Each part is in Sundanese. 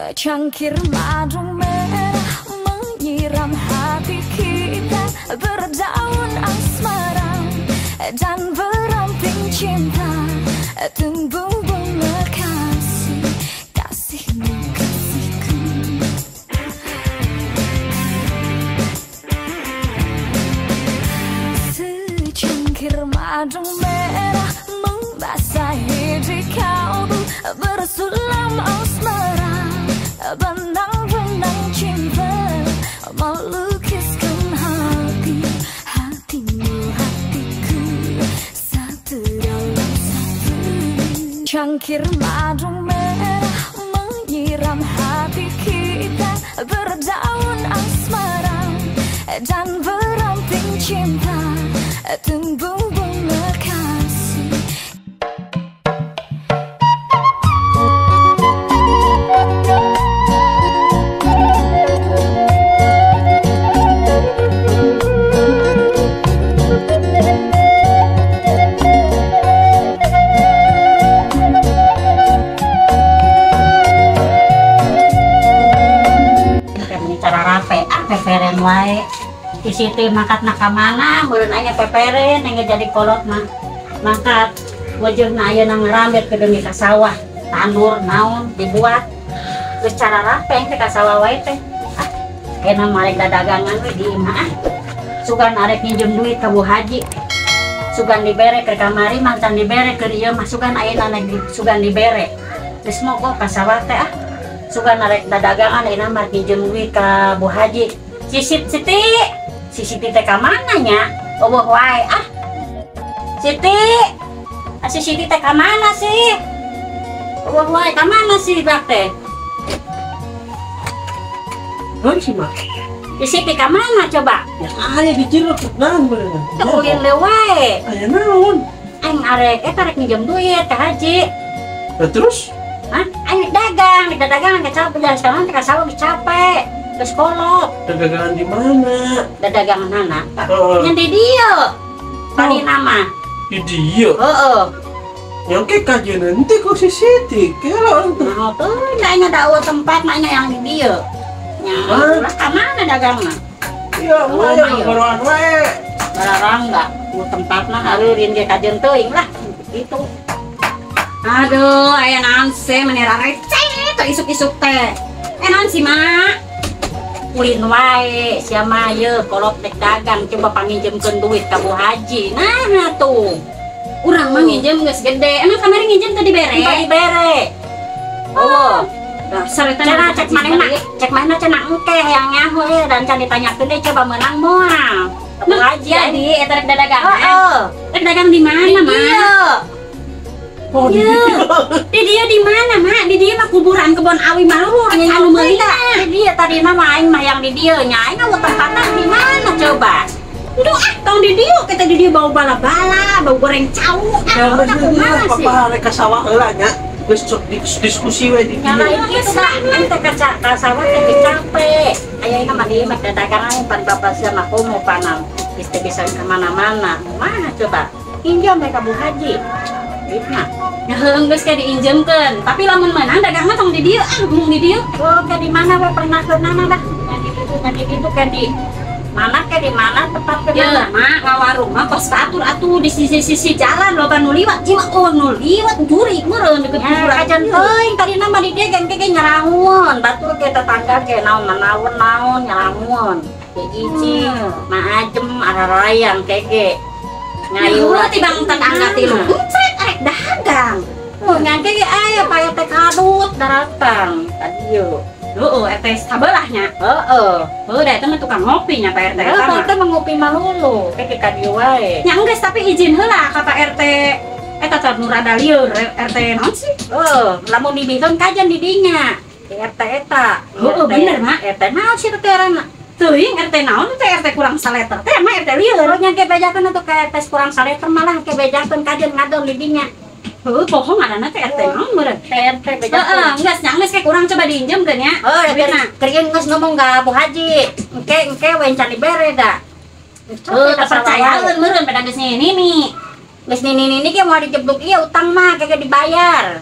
Secangkir madu merah menyiram hati kita, berdaun asmara dan beramping cinta, tumbuh bunga kasih, kasihmu kasihku. Secangkir madu merah membasahi di kalbu, bersulam asmara, benang-benang cinta melukiskan hati, hatimu hatiku, satu dalam satu. Cangkir madu merah menyiram hati kita, berdaun asmara dan beramping cinta, tumbuh bunga kasih. Peperen wae di situ mangkat nak ka mana meureun aya peperen yang jadi kolot mah mangkat wajahna aya nang ngarambet ke demi ka sawah tandur naon dibuat geus cara rape teh ka sawah wae teh ah kena marek dadagangan we di imah ah sugan arek nginjem duit ka Bu Haji sugan dibere ke kamari mancan dibere ke ieu mah sugan ayeuna sugan dibere geus mogok ka sawah teh ah sugan arek dadagangan ayeuna mah nginjem duit ka Bu Haji. Si Siti, si Siti teh ka mana nya? Eueuh wae ah. Siti, si Siti teh ka mana sih? Eueuh wae ka mana sih bak teh? Naon sih mah? Si Siti ka mana coba? Ya aya di jero naon beunang. Teu ulin leuh wae. Aya naon? Aing arek eta rek minjem duit ka Haji. Lah terus? Hah? Aing dagang, dagang ke capek jalan sekarang teh ka sawah geus capek. Geus kolot. Dagangan di mana? Dagangan mana? Yang di dieu. Tadi nama. Di dieu. Heeh. Yang ke kajian nanti kok si Siti kela orang tuh. Nah, tuh kayaknya ada awal tempat maknya yang di dieu. Nya, lah ka mana dagangna? Iya, mah ya baroan wae. Barang enggak, ku tempatna hareureun ge kajian teuing lah gitu. Aduh, aya naon sih meni receh teh isuk-isuk teh. Naon sih, Mak? Ulin wae sia mah ye kolot dek dagang coba panginjemkeun duit ka Bu Haji. Nah tuh. Urang mah nginjem geus gede. Emang kamari nginjem teu dibere? Teu dibere. Oh. Dasar eta cenah cek manehna, cek manehna cenah engke hayang nyaho ye dan can ditanyakeun deui coba meunang moal. Bu Haji jadi eta rek dadagang. Heeh. Rek dagang di mana, Mak? Oh, di dieu. Di dieu di mana, Mak? Di dieu mah kuburan kebon awi malur anu meulina. Di dieu tadi mah aing mah yang di dieu nya. Aing mah tempatna di mana coba? Duh ah, tong di dieu kita di dieu bau bala-bala, bau goreng cau. Ah, kumaha sih? Papa rek ka sawah heula nya. Geus diskusi we di dieu. Nya lain kitu mah aing teh ka sawah teh capek. Ayeuna mah di imah dadagangan aing pan bapak sia mah komo panam. Geus teu bisa ka mana-mana. Kumaha coba? Injam we ka Bu Haji. Duitna. Ya heuh geus ke diinjemkeun, tapi lamun meunang dagang mah tong di dieu ah, mung di dieu. Oh, ke di mana we pernah keunana dah. Di ditu ke di mana ke di mana tempat ke mana? Ya, Mak, warung mah kos batur atuh di sisi-sisi jalan loba nu liwat, cima eueuh nu liwat jurig meureun deket kuburan. Kajan teuing tadi mah di dieu geng ge nyarangun, batur ge tetangga ge naon manaon naon nyarangun. Ge ici, Ma Ajem ararayang kege. Ngayu tibang tetangga tilu. Encret arek dagang. Oh, nyangke ge aya pae teh kadut daratang tadi yo. Heeh, RT sabelahnya. Heeh. Heuh, da eta mah tukang ngopi nya Pak RT eta mah. Eta mah ngopi malulu, ke ka dieu wae. Nya enggeus tapi izin heula ka Pak RT. Eta teh nu rada lieur RT naon sih? Heeh, lamun dibikeun kajen di dinya. Di RT eta. Heeh, bener, Mak. RT naon sih teh rana? Teuing RT naon teh RT kurang saleter teh mah RT lieur. Nya ke bejakeun atuh ka RT kurang saleter malah ke bejakeun kajen ngadon di dinya. Heuh, bohong ngaranna teh RT naon meureun. RT bejakeun. Heeh, geus nya geus ke kurang coba diinjemkeun nya. Heuh, keur geus ngomong ka Bu Haji. Engke we can dibere da. Heuh, teu percayaeun meureun pada geus nini. Geus nini-nini ge moal dijebluk ieu utang mah kege dibayar.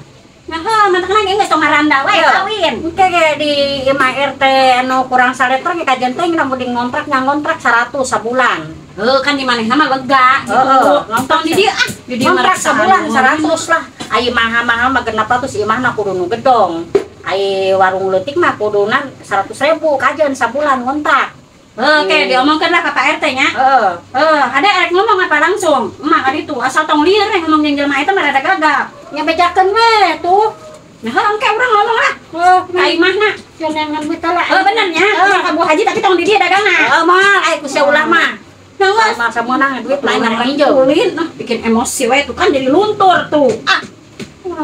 Nah, heuh mantakna ge geus tong ngaranda we kawin. Engke ge di imah RT anu kurang saleter ge kajen teh lamun di ngontrak ngontrak 100 sabulan. Heuh kan di manehna mah lega gitu. Tong di dieu ah, di dieu ngontrak sabulan 100 lah. Ai maha-maha mah 600 imahna kudu nu gedong. Ai warung leutik mah kuduna 100.000 kajen sabulan ngontrak. Oke, diomongkeun lah ka Pak RT nya. Heeh. Ada erek ngomong apa langsung? Emak ka ditu asal tong lieur we ngomong jeung jelema eta mah rada gagap. Nya bejakeun we tuh. Nah, engke urang ngomong lah. Heuh, ka imahna. Jangan duit lah. Heuh bener nya. Heuh ka Bu Haji tapi tong di dieu dagangna. Heuh moal ai ku sia ulah mah. Nah, geus masa meunang duit lain rek minjem. Ulin, nah bikin emosi we tuh kan jadi luntur tuh. Ah.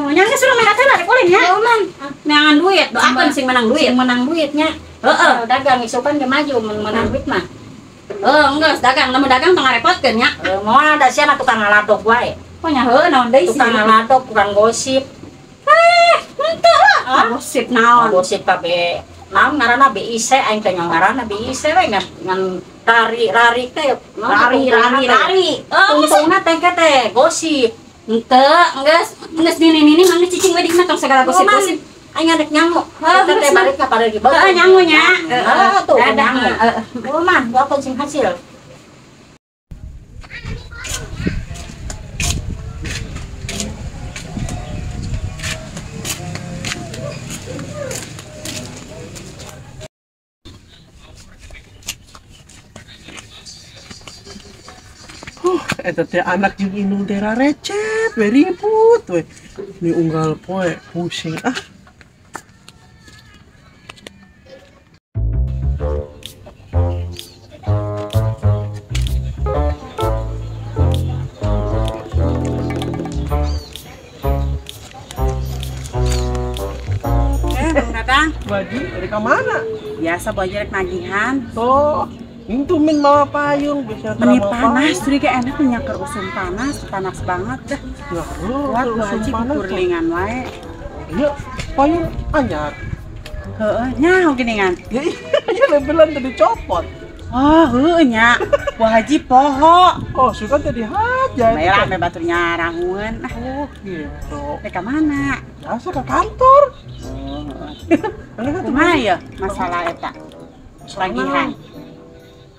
Nya geus urang mah rek ulin nya. Heuh man. Meangan duit, doakeun sing menang duit. Sing menang duitnya. Heeh, dagang isukan ge maju mun menang duit mah. Heuh, geus dagang, lamun dagang tong ngarepotkeun nya. Heuh, moal da sia mah tukang ngaladog wae. Oh nya heuh naon deui sih. Tukang ngaladog, tukang gosip. Henteu lah. Gosip naon? Gosip kabeh. Naon ngaranna BIC aing teh ngaranna BIC we ngan rari-rari teh. Rari-rari. Tungtungna teh teh gosip. Henteu, geus geus nini-nini mah cicing we di mah tong segala gosip-gosip. Aing ngadek nyangu. Eta teh balik ka pada di bawah. Heeh, nyangu nya. Heeh, tuh nyangu. Oh mah, doakeun sing hasil. Eta teh anak jeung indung teh recet we ribut we. Ni unggal poe pusing ah. Bang Dadang. Baji, dari ke mana? Biasa Bu Haji rek nagihan. Tuh, itu min mawa payung bisa meni panas, jadi kayak enak nyaker usum panas, panas banget dah. Ya, kuat Bu Haji kukurlingan wae. Iya, payung anyar. Heeh, nyaho geningan. Ya iya, lempelan tadi copot. Oh, heueuh nya. Bu Haji poho. Oh, suka tadi haja. Bae rame batur nyarangun. Oh, gitu. Rek ka mana? Biasa ke kantor. Oh, kumaha ya masalah eta? Tagihan.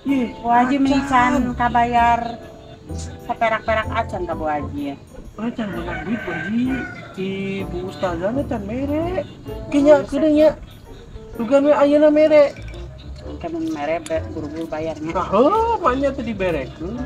Ih, Bu Haji menican kabayar saperak-perak acan ka Bu Haji ya. Acan menang duit Bu Haji. Di Bu Ustazahna can mere. Kayaknya keudeunya. Dugan we ayeuna mere. Engke mun mere buru-buru bayarnya. Nah, heuh, manya teh diberekeun.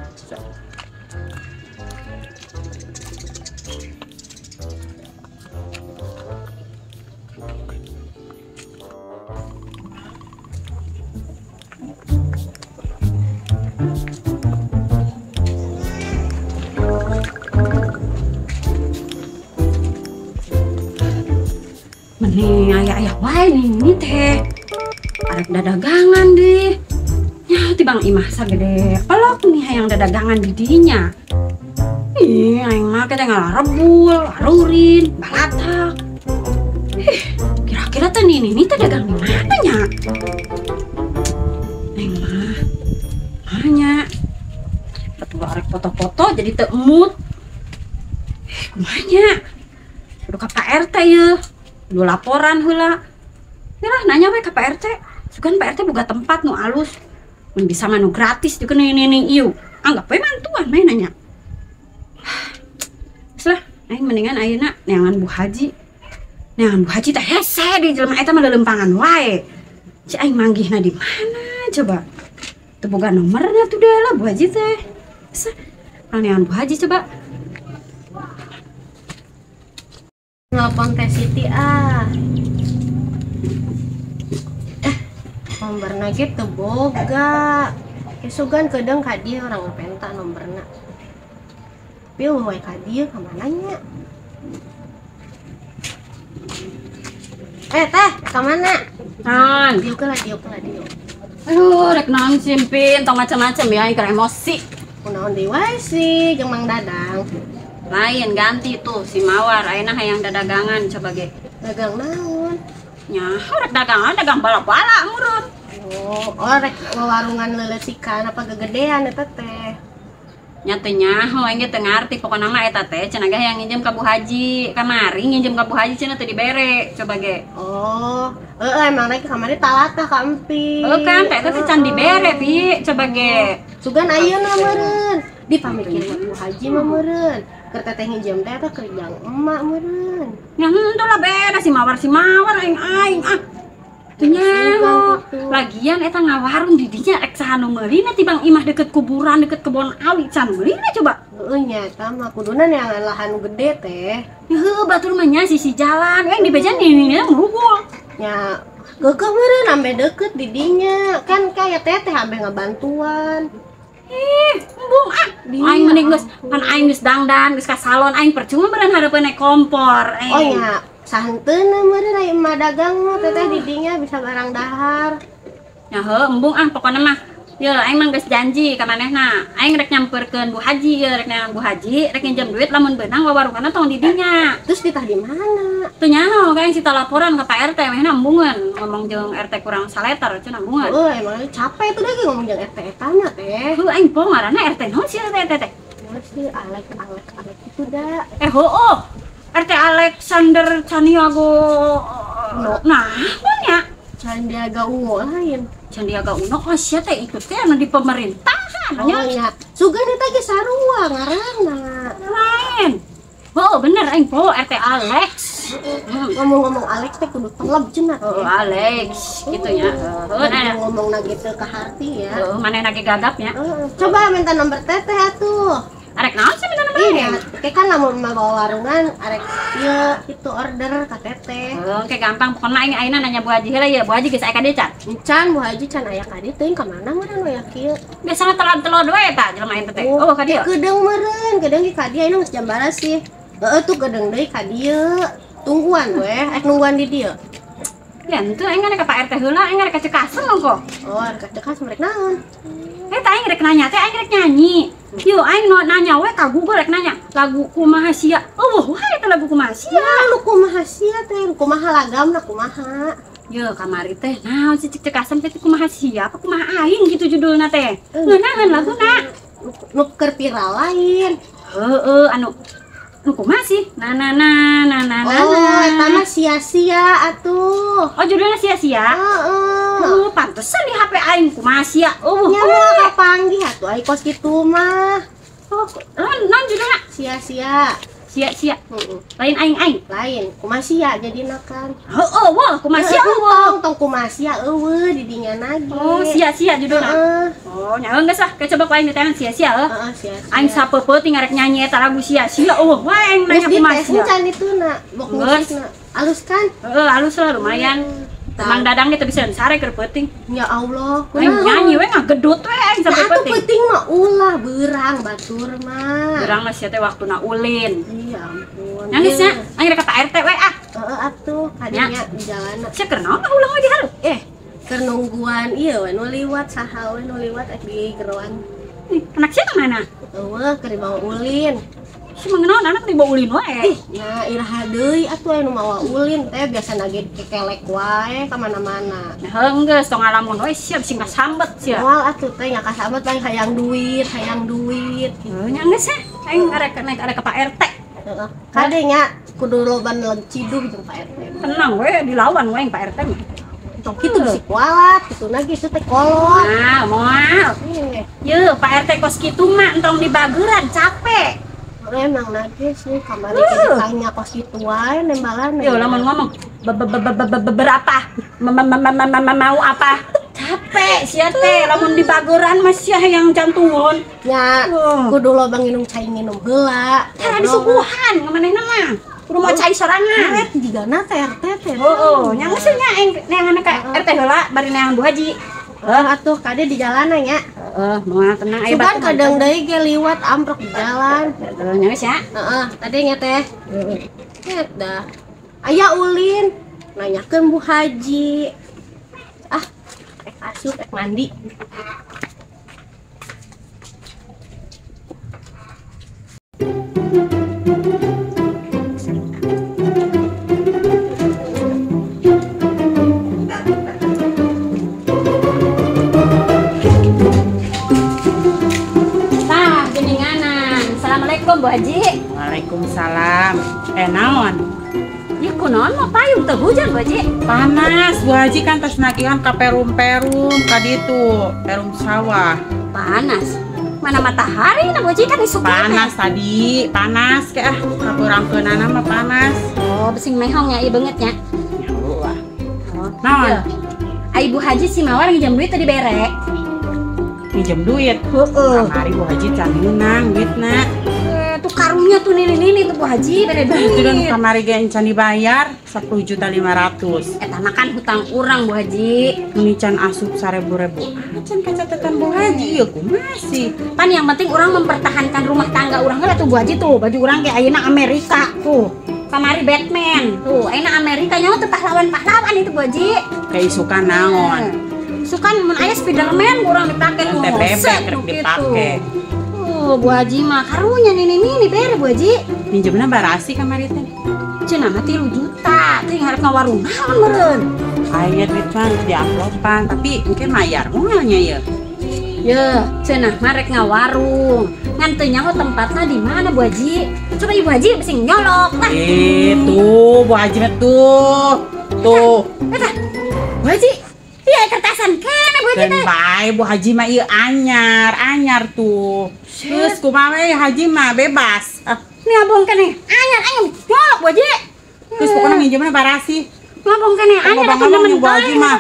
Mending ayah-ayah wae nih teh. Arek dadagangan deh. Nya tibang imah sagede pelok nih hayang dadagangan di dinya. Ih, aing mah teh ngalarebul, arurin, balatak. Ih, kira-kira teh nini teh dagang di mana nya? Aing mah nya. Betul arek foto-foto jadi teu emut. Ih, kumaha nya? Kudu ka Pak RT yeuh. Lu laporan heula. Yalah nanya we ka Pak RT. Sugan Pak RT boga tempat nu alus. Mun bisa mah nu gratis juga nih ieu. Anggap we mantuan we nanya. Geus lah, aing mendingan ayeuna neangan Bu Haji. Neangan Bu Haji teh hese di jelema eta mah leuleumpangan wae. Si aing manggihna di mana coba? Teu boga nomorna tuh dah lah Bu Haji teh. Geus lah, neangan Bu Haji coba. Nelpon Teh Siti ah. Nomorna ge teu boga. Sugan kedeung ka dieu urang penta nomorna. Tapi eueuh wae ka dieu ka mana nya? Teh, ka mana? Naon? Dieu keula, dieu keula, dieu. Aduh, rek naon simpin, tong macam-macam ya, aing keur emosi. Kunaon deui wae sih jeung Mang Dadang. Lain ganti tuh si Mawar, ayeuna hayang dadagangan coba ge. Dagang naon? Nya, rek dagangan dagang bala-bala murun. Oh, rek warungan leletikan apa gegedean eta teh? Nya teu nyaho aing ge teu ngarti pokona mah eta teh cenah ge hayang nginjem ka Bu Haji. Kamari nginjem ka Bu Haji cenah teu dibere, coba ge. Oh, heeh emang naik kamari talatah ka Empi. Heuh kan teh eta teh can dibere, Pi, coba ge. Sugan ayeuna meureun. Dipamikir Bu Haji mah meureun. Keur teteh nginjem teh eta keur jang emak meureun. Nya henteu lah beda si mawar aing aing ah. Teu nyaho. Lagian eta ngawarung di dinya rek saha nu meulina tibang imah deket kuburan deket kebon awi can meulina coba. Heueuh nya eta mah kuduna neangan lahan nu gede teh. Heueuh batur mah nya sisi jalan we dibejan ini merugul. Nya geukeuh meureun ambe deket di dinya kan kaya teteh ambe ngabantuan. Ih, embung ah. Aing mending geus pan aing geus dangdan geus ka salon aing percuma meureun hareupeun naik kompor. Oh nya sahenteuna meureun aya emak dagang mah teteh di dinya bisa barang dahar. Ya heuh embung ah pokona mah. Ye aing mah geus janji ka manehna. Aing rek nyamperkeun Bu Haji ye rek neangan Bu Haji, rek nginjem duit lamun beunang wawarunganna tong di dinya. Terus ditah di mana? Teu nyaho ka aing sita laporan ka Pak RT mehna embungeun ngomong jeung RT kurang saleter cenah embungeun. Heuh emang capek tuh lagi ngomong jeung RT eta mah teh. Heuh aing poho ngaranna RT naon sih RT eta teh? Naon sih Alek Alek Alek itu da. Heuh. RT Alexander Caniago. Nah, nya Sandiaga Uno lain. Sandiaga Uno oh sia teh ikut teh anu di pemerintahan nya. Oh nya. Sugan eta ge sarua ngaranna. Lain. Oh bener aing poho RT Alex. Ngomong-ngomong Alex teh kudu teleb cenah. Oh Alex gitu nya. Heuh nah ngomongna gitu ka harti ya. Heuh manehna ge gagap nya. Coba minta nomor teteh atuh. Arek naon sih minta nomor? Iya, kayak kan lamun mah bawa warungan arek ieu itu order ka teteh. Heuh, kayak gampang pokona aing ayeuna nanya Bu Haji heula ya, Bu Haji geus aya ka dieu can. Can Bu Haji can aya ka dieu teuing ka mana meureun we kieu. Biasana telon-telon we eta jelema aing teh. Oh, ka dieu. Kedeung meureun, kedeung ge ka dieu ayeuna geus jam baras sih. Heeh tuh kedeung deui ka dieu. Tungguan we, arek nungguan di dieu. Ya henteu aing rek ka Pak RT heula, aing rek ka Cekasem ongko. Oh, rek ka Cekasem rek naon? Eta aing rek nanya teh aing rek nyanyi. Yo aing nu nanya we ka Google rek nanya lagu kumaha sia. Eueuh wae eta lagu kumaha sia. Ya lu kumaha sia teh, kumaha lagamna kumaha. Yo kamari teh naon sih cek Cekasem teh kumaha sia apa kumaha aing gitu judulna teh. Ngeunaheun laguna. Nu keur viral lain. Heueuh anu nu kumaha sih? Na na na na na na. Oh, eta mah sia-sia atuh. Oh, judulnya sia-sia. Heeh. Oh, pantesan di HP aing kumaha sia. Oh, nya moal kapanggih atuh ai kos kitu mah. Oh, naon judulna? Sia-sia. Sia-sia. Heeh. Lain aing-aing. Lain, kumaha sia jadina kan. Heeh, wah, kumaha sia eueuh. Tong kumaha sia eueuh di dinya nage. Oh, sia-sia judulna. Heeh. Oh, nya geus lah, coba ku aing diteangan sia-sia heuh. Heeh, sia-sia. Aing sapeupeut ngarek nyanyi eta lagu sia-sia eueuh wae aing nanya kumaha sia. Geus dituna, bok musikna. Alus kan? Heeh, alus lah lumayan. Mang Dadang ge teu bisa sare keur peuting. Ya Allah, aing nyanyi we ngagedut we aing sampai peuting. Peuting mah ulah beurang batur mah. Beurang mah sia teh waktuna ulin. Iya ampun. Nangis nya, aing rek ka Pak RT we ah. Heeh atuh, kadinya di jalana. Sia keur naon ulang we di halu? Keur nungguan ieu we nu liwat saha we nu liwat ek di geroan. Anak sia ka mana? Eueuh keur dibawa ulin. Si mengenaon anak dibawa ulin wae. Nya iraha deui atuh anu mawa ulin teh biasana ge kekelek wae ka mana-mana. Nah heuh geus tong ngalamun we siap sing kasambet sia. Moal atuh teh nya kasambet paling hayang duit, hayang duit. Heuh nya geus ya. Aing arek naik arek ka Pak RT. Heeh. Kade nya kudu loba neleg ciduh jeung Pak RT. Tenang we dilawan we Pak RT mah. Tong kitu bisi kualat, kitu na geus teh kolot. Nah, moal. Yeuh Pak RT kos kitu mah entong dibageran capek. Emang nage sih kamari ditanya kos kitu wae nembalan. Yo lamun ngomong beberapa mau apa? Capek sia teh lamun dibageran mah sia yang jantungan. Nya kudu loba nginum cai nginum heula. Tara disuguhan manehna mah. Kudu mau cai sorangan. Ret jigana teh RT teh. Heeh, nya geus nya aing neangan ka RT heula bari neangan Bu Haji. Heuh atuh kade di jalanan nya. Heeh, moal tenang aya batu. Sugan kadang deui ge liwat amprok di jalan. Heeh, nya geus ya. Heeh, tadi nya teh. Heeh. Dah. Aya ulin nanyakeun Bu Haji. Ah, ek asup ek mandi. Assalamualaikum Bu Haji. Waalaikumsalam. Naon? Ya kunaon mau payung teu hujan Bu Haji? Panas, Bu Haji kan tos nagihan ka perum-perum ka ditu, perum sawah. Panas. Mana matahari na Bu Haji kan isuk panas tadi, panas ke ah kapurangkeunana mah panas. Oh, besing mehong ya ieu beungeut nya. Nyaho ah. Oh, naon? Ai Bu Haji si Mawar nginjem duit tadi bere. Minjem duit? Heeh. Kamari Bu Haji can meunang duitna. Tuh karungnya tuh nini-nini tuh Bu Haji bere duit. Itu dan kamari ge can dibayar 10.500.000. Eta mah kan hutang urang Bu Haji. Meni can asup 1.000 ribu. Can kacatatan Bu Haji ya kumaha sih. Pan yang penting urang mempertahankan rumah tangga urang heula tuh Bu Haji tuh. Baju urang ge ayeuna Amerika tuh. Kamari Batman tuh, ayeuna Amerika nyawa tuh pahlawan-pahlawan itu Bu Haji. Kaisukan naon? Sukan mun aya Spiderman urang dipake tuh. Bebek rek dipake. Oh, Bu Haji mah karunya nini-nini bere Bu Haji. Minjemna barasi kamari teh. Cenah mah 3 juta, teuing harap ngawarung naon meureun. Aya duit mah geus diamplopan, tapi engke mayar moal nya ieu. Yeuh, cenah mah rek ngawarung. Ngan teu nyaho tempatna di mana Bu Haji. Coba Ibu Haji bisi nyolok lah. Tuh, Bu Haji mah tuh. Tuh. Eta. Bu Haji. Iya kertasan kene Bu Haji teh. Bae Bu Haji mah ieu anyar, anyar tuh. Terus kumaha we Haji mah bebas. Ah, ini abong kene. Anyar anyar nyolok Bu Haji. Terus pokoknya nginjemna barasi. Ngabong kene anyar atuh nemen Bu Haji mah.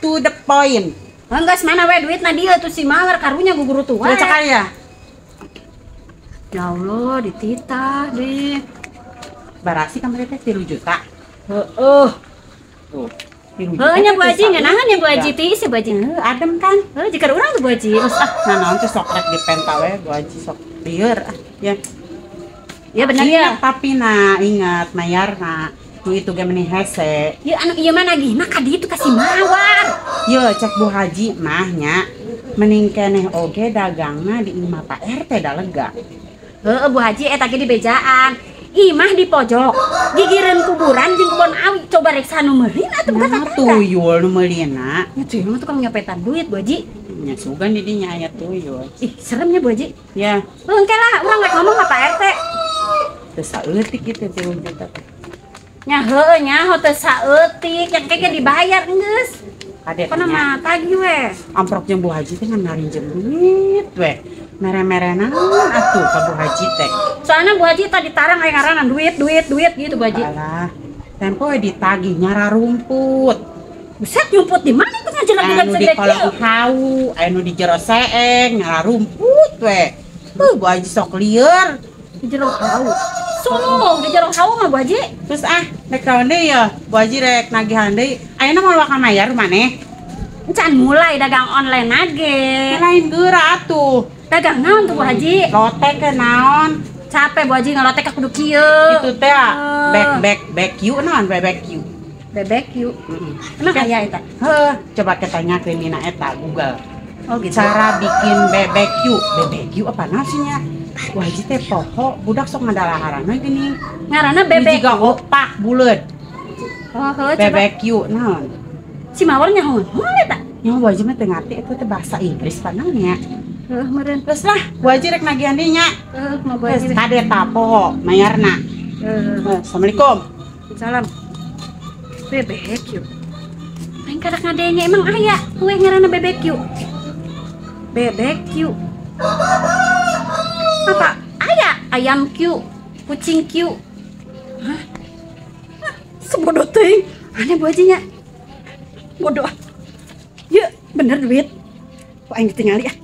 To the point. Enggeus mana we duitna dieu tuh si Mawar karunya guguru tua. Cek ya. Ya Allah, dititah deh. Barasi kamari teh 3 juta. Heeh. Tuh. Heuh nya Bu Haji ngeunaheun ya Bu Haji tiis ya Bu Haji. Heuh, adem kan? Heuh jika urang tuh Bu Haji. Terus ah, nah naon teh sok rek dipenta we Bu Haji sok lieur ah. Ya. Ya bener ya. Tapi nah ingat mayarna nu itu ge meni hese. Ya anu ieu mah nagihna ka ditu ka si Mawar. Ye cek Bu Haji mah nya mending keneh oge dagangna di imah Pak RT da lega. Heuh Bu Haji eta ge di bejaan. Imah di pojok, gigireun kuburan jeung kebon awi, coba rek sanu meulina atuh bukan nah, tuyul nu meulina. Ya tuyul mah tukang nyopetan duit Bu Haji. Nya sugan di dinya aya tuyul. Ih, seremnya Bu Haji. Ya. Engke lah urang rek ngomong ka Pak RT. Teu saeutik kitu 3 juta teh. Nya heueuh nyaho teu saeutik, yang kege dibayar geus. Kade pokona mah tagih we. Amprok jeung Bu Haji teh ngan ngarinjem duit we. Mere-mere naon atuh ka Bu Haji teh. Soalnya Bu Haji tadi tarang aya ngaranan duit duit duit gitu Bu Haji. Alah, tempo we ditagih nyara rumput. Buset nyumput di mana tuh ngajelag-jelag anu di kolong hau, anu di jero seeng nyara rumput we. Heuh Bu Haji sok lieur. Di jero hau. Suluh di jero hau mah Bu Haji. Terus ah, rek naon deui ya? Bu Haji rek nagihan deui. Ayeuna moal waka mayar maneh? Can mulai dagang online nage. Lain geura atuh. Dagang naon tuh Bu Haji? Lotek ke naon? Capek Bu Haji ngalotek kudu kieu. Itu teh back back back you naon bebek you. Bebek you. Emang aya eta? Heuh, coba kita tanyakeun dina eta Google. Oh gitu. Cara bikin bebek you. Bebek you apa nasinya? Bu Haji teh poho budak sok ngadalaharan we geuning. Ngaranna bebek. Jiga opak buleud. Oh, heuh coba. Bebek you naon? Si Mawar nyaho. Naon eta? Nyaho Bu Haji mah teu ngarti eta teh bahasa Inggris panaon nya. Heuh meureun. Terus lah, Bu Haji rek nagihan deui nya. Heuh, mah Bu Haji. Kade ta poho mayarna. Heuh. Assalamualaikum. Salam. Bebek yuk. Aing kadak ngadenge emang aya kue ngaranna bebek yuk. Bebek yuk. Apa? Aya ayam Q, kucing Q. Hah? Sebodoh teuing. Aneh Bu Haji nya. Bodoh. Yuk, bener duit. Kok aing ditinggali ah.